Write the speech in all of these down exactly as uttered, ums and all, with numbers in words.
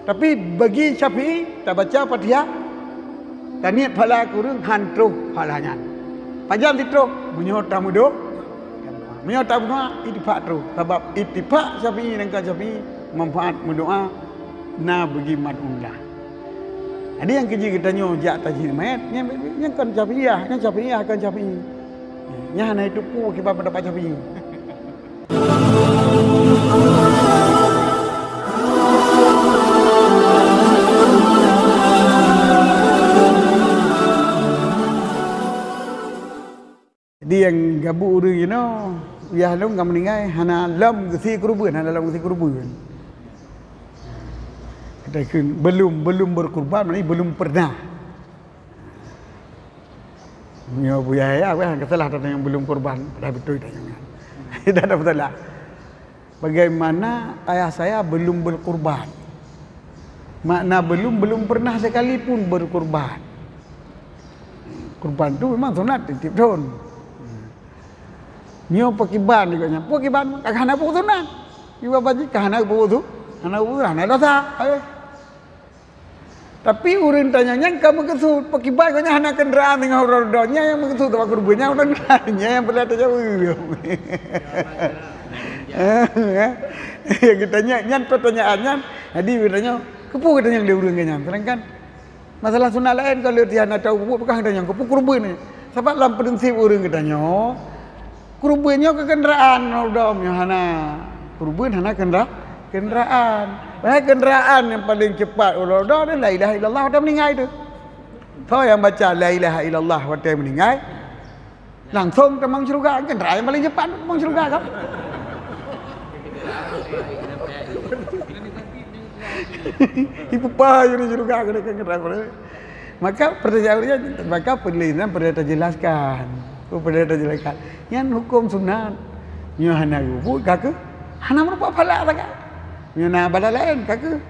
Tapi bagi Syafi'i, tabaca Fatihah, taniet pahala keu ureuëng han troh pahala nyan. Pajan sitroh, meunyoe tameudoa, meunyoe tameudoa, ittifak troh. Sabab ittifak Syafi'i dan kon Syafi'i, manfaat meudoa na bagi mad'un lah. Jadi nyang keujeuet geutanyoe jak tajhiz manyét, nyan, nyan kon Syafi'iyah, nyan Syafi'iyah kon Syafi'i. Nyan hana itu pu kiban pendapat Syafi'i. Jadi nyang gabuk ureuëng jinoe, yah lom ka meuninggai, hana lom geusie keureubeuen, hana lom geusie keureubeuen. Kita kheun belum, belum berkurban, maknanya belum pernah. Nyoe Buya Yahya, weh, kesalah teuntang nyang belum kurban, padahai beutôi tanyong nyan. Tidak ada masalah. Bagaimana ayah saya belum berkurban? Makna belum, belum pernah sekalipun berkurban. Kurban tu memang sunat tiep-tiep thon. Nyoe pakiban, ikot nyan, pakiban ka hana peusunat. Iba baji ka hana peusu-, hana peusu-, hana dosa. Eh. Tapi ureuëng tanyoe nyan ka meukeusut, pakiban gobnyan hana keundaraan teungoh uroe-uroe, nyan nyang meukeusut, teuma keureubeuen nyan ureuëng laén, nyan nyang peureulée tajaweueb. Geutanyoe nyan pertanyaan nyan, jadi geutanyoe, keupeue geutanyoe lé ureuëng nyan? Sedangkan masalah sunat laén, kalau dia hana tahu buet, peugah geutanyoe, keupeue keureubeuen nyan? Sabab lam prinsip ureuëng geutanyoe, keureubeuen nyoe keu keundaraan, uroe-uroe nyoe hana. Keureubeuen hana keundara-, keundaraan. Padahai keundaraan nyang paleng cepat uroe-uroe nyoe la ilaha illallah watée meuninggai tu. Soe nyang baca la ilaha illallah watée meuninggai, langsong tamong syeuruga, keundaraan nyang paleng cepat tamong syeuruga kan? Ipupa jih syeuruga keunan keundaraan. Maka pertanyaan ureuëng nyan, maka peuleuh nyan peureulée tajelaskan. Oh, peureulée tajelaskan. Nyan huköm sunat. Nyoe hana geubuet ka keuh, hana meurupa pahala sagai. Nyoe na bala laén ka keuh.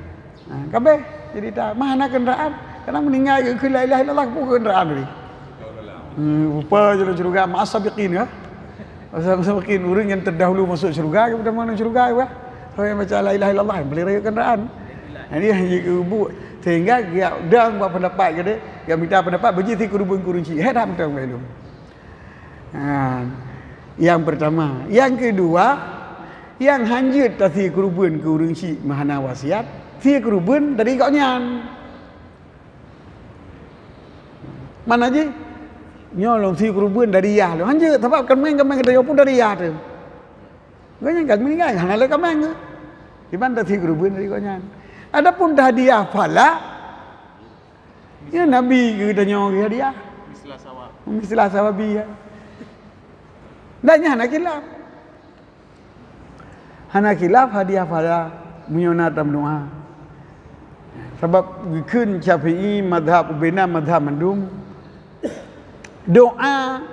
Ha, kabeh jadi ta, mah hana keundaraan. Kadang meuninggai geukheun la ilaha illallah, keupeue keundaraan tadi? Hmm, rupa jih syeuruga, ma'as sabiqin ya. Ma'as sabiqin, ureuëng nyang terdahulu masuk syeuruga, kita mana syeuruga ya. Soe nyang baca la ilaha illallah, boleh rayeuk keundaraan. Jadi, yang ibu, sehingga dia, dia buat pendapat ke dia, dia minta pendapat, bagi si keureubeuen keu ureuëng syiek. Hai dah betul, Pak Ilum. Ha, yang pertama. Yang kedua, nyang hanjeuet tasie keureubeuen keu ureuëng syiek meuhana wasiat, sie keureubeuen dari gobnyan. Mana jih? Nyoe lôn sie keureubeuen dari yah lôn. Hanjeuet, sabab kaméng-kaméng geutanyoe pun dari yah teuh. Gobnyan ka meuninggai, hana lé kaméng geuh. Kiban tasie keureubeuen dari gobnyan. Adapun hadiah pahala, ya Nabi geutanyoe geuhadiah. Misla sawa. Misla sawabi ya. Dan nyan hana khilaf. Hana khilaf hadiah pahala meunyoe na tameudoa. Sabab geukheun Syafi'i, mazhab ubena, mazhab mandum, doa,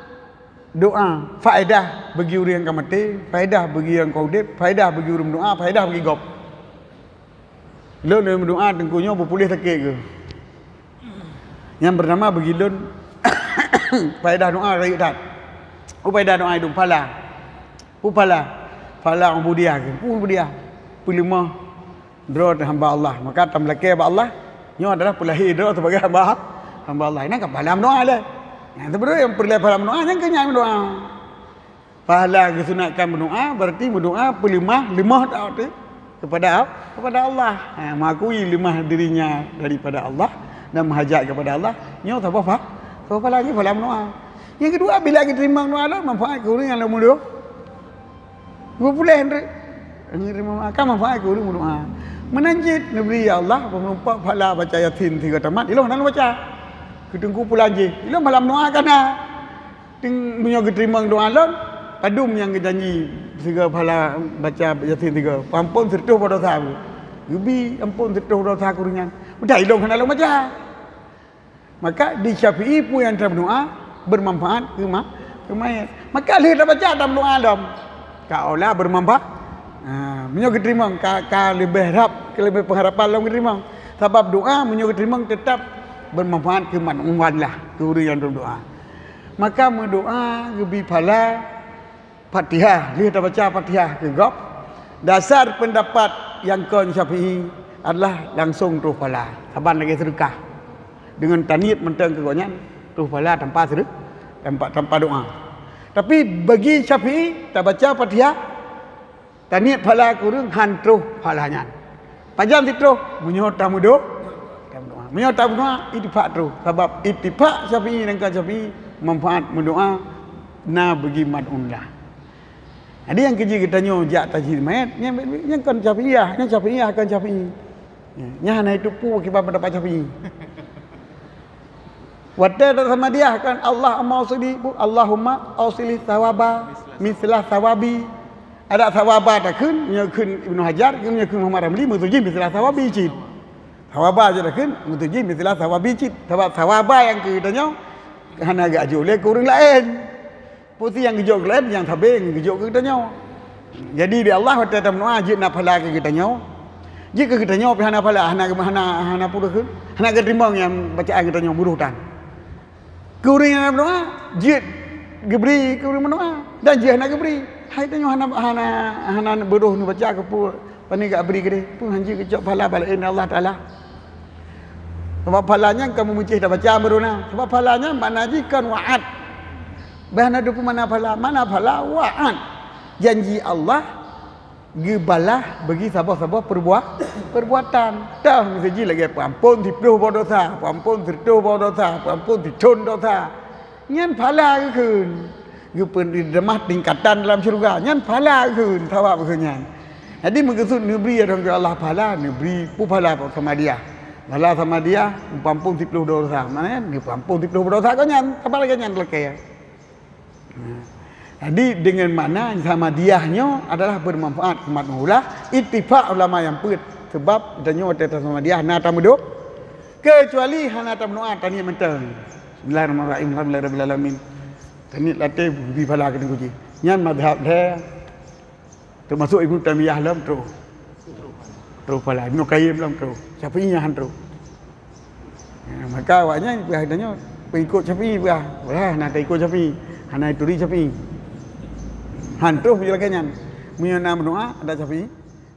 doa faedah bagi ureuëng nyang ka maté, faedah bagi nyang ka udeb, faedah bagi ureuëng meudoa, faedah bagi gob. Lôn lôn meudoa teungku nyoe beupuléh sakét keuh. Nyang pertama bagi lôn, faedah doa rayeuk that. Oh, faedah doa idong phala. Oh, phala. Phala ubudiyah keuh. Oh, ubudiyah. Peuleumah droe hamba Allah. Maka tameulakée bak Allah, nyoe adalah peulahé droe sebagai hamba, hamba Allah. Inan ka phala meudoa lé. Nyang seubeutoe nyang peureulée phala meudoa, nyang keu nyan meudoa. Pahala geusunatkan meudoa, berarti meudoa peuleumah, leumah taat teuh kepada, kepada Allah. Ha, mengakui lemah dirinya daripada Allah dan meuhajat kepada Allah. Nyoe saboh pa-, saboh pahala lagi, pahala meudoa. Nyang keudua, bila geuteurimong doa lôn, manfaat keu ureuëng nyang lôn meudoa. Geupuléh nreuek. Geuteurimong doa, ka manfaat keu ureuëng meudoa. Meunan cit neubri, ya Allah, beumeurumpok pahala baca Yasin sigoe tamat, ilôn hana lôn baca. Keu teungku pulan jih, ilôn pahala meudoa ka na. Teuh meunyoe geuteurimong doa lôn, padum nyang geujanji sigoe pahala baca Yasin sigoe, ampôn sireutôh boh desya. Geubi ampôn sireutôh boh desya keu ureuëng nyan. Udah ilôn hana lôn baca. Maka di Syafi'i peue nyang tameudoa bermanfaat keu ma-, keu mayét. Maka lheueh tabaca tameudoa lom. Ka olah bermanfaat. Ha, meunyoe geuteurimong ka, ka leubeh rab, ka leubeh pengharapan lom geuteurimong. Sabab doa meunyoe geuteurimong tetap bermanfaat keu manusia lah, keu ureuëng nyang lôn doa. Maka meudoa geubi pahala Fatihah, lheueh tabaca Fatihah keu gob. Dasar pendapat nyang kon Syafi'i, adalah langsong troh pahala. Saban lagée seudeukah. Deungon taniet mantong keu gobnyan, troh pahala tanpa seudeuk-, tanpa, tanpa doa. Tapi bagi Syafi'i, tabaca Fatihah, taniet pahala keu ureuëng, han troh pahala nyan. Pajan sitroh? Meunyoe tameudo-, tameudoa. Meunyoe tameudoa, ittifak troh. Sabab ittifak Syafi'i dan kon Syafi'i, manfaat meudoa na bagi mad'un lah. Jadi nyang keujeuet geutanyoe jak tajhiz manyét, nyan, nyan kon Syafi'iyah, nyan Syafi'iyah kon Syafi'i. Nyan hana jiteupeue kiban pendapat Syafi'i. Watée tasamadiyah kan, Allahumma aushili, Allahumma aushili sawaba misla sawabi. Adak sawaba takheun, nyoe kheun Ibnu Hajar, nyoe kheun Muhammad Ramli, maksud jih misla sawabi cit. Sawaba jih takheun, maksud jih misla sawabi cit. Sabab sawaba nyang keu geutanyoe hana geujok lé keu ureuëng laén. Peue nyang geujok keu laén, nyang sabe nyang geujok keu geutanyoe. Jadi di Allah watée tameudoa jeuet na pahala keu geutanyoe. Jeuet keu geutanyoe pih hana pahala, hana, hana, hana peue kheun, hana geuteurimong nyang bacaan geutanyoe buroh tan. Keu ureuëng nyang na meudoa, jeuet geubri keu ureuëng meudoa, dan jeuet hana geubri. Hai tanyoe hana, hana, hana beudôh neubaca keu peue, pane geubri keudeh, peue han jeuet geucok pahala bak laén Allah Taala. Sabab pahala nyan ka meumeucéh tabaca meurona. Sabab pahala nyan makna jih kon wa'ad. Bah na dua peumakna pahala. Makna pahala wa'ad. Janji Allah geubalah bagi saboh-saboh peurbuat, peurbuatan. Tah miseujih lagée peuampon siplôh boh dosa, peuampon sireutôh boh dosa, peuampon sithon dosa. Nyan pahala geukheun. Geupeureudamah tingkatan dalam syeuruga. Nyan pahala geukheun, thawab geukheun nyan. Jadi meukeusut neubri ateueh Allah pahala, neubri peue pahala samadiyah. Pahala samadiyah, peuampon siplôh dosa. Maknanya neupeuampon siplôh dosa gobnyan. Saban lagée nyan lakée. Jadi deungon makna samadiyah nyoe adalah bermanfaat keu umat meuhula, ittifak ulama nyang peuet, sabab tanyoe watée tasamadiyah na tameudo, keucuali hana tameudoa taniet mantong. Bismillahirrahmanirrahim. Alhamdulillahirabbil alamin. Taniet latée bri pahala keu teungku jih. Nyan mazhab lhée. Teumasuk Ibnu Taimiyah lom troh. Troh pahala. Ibnu Qayyim lom troh. Syafi'i nyan han troh. Ha, maka awaknyan peugah tanyoe, peungikot Syafi'i peugah. Wah, hana taikot Syafi'i. Hana turi Syafi'i. Han troh peue lagée nyan. Meunyoe na meudoa, adak Syafi'i,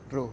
troh.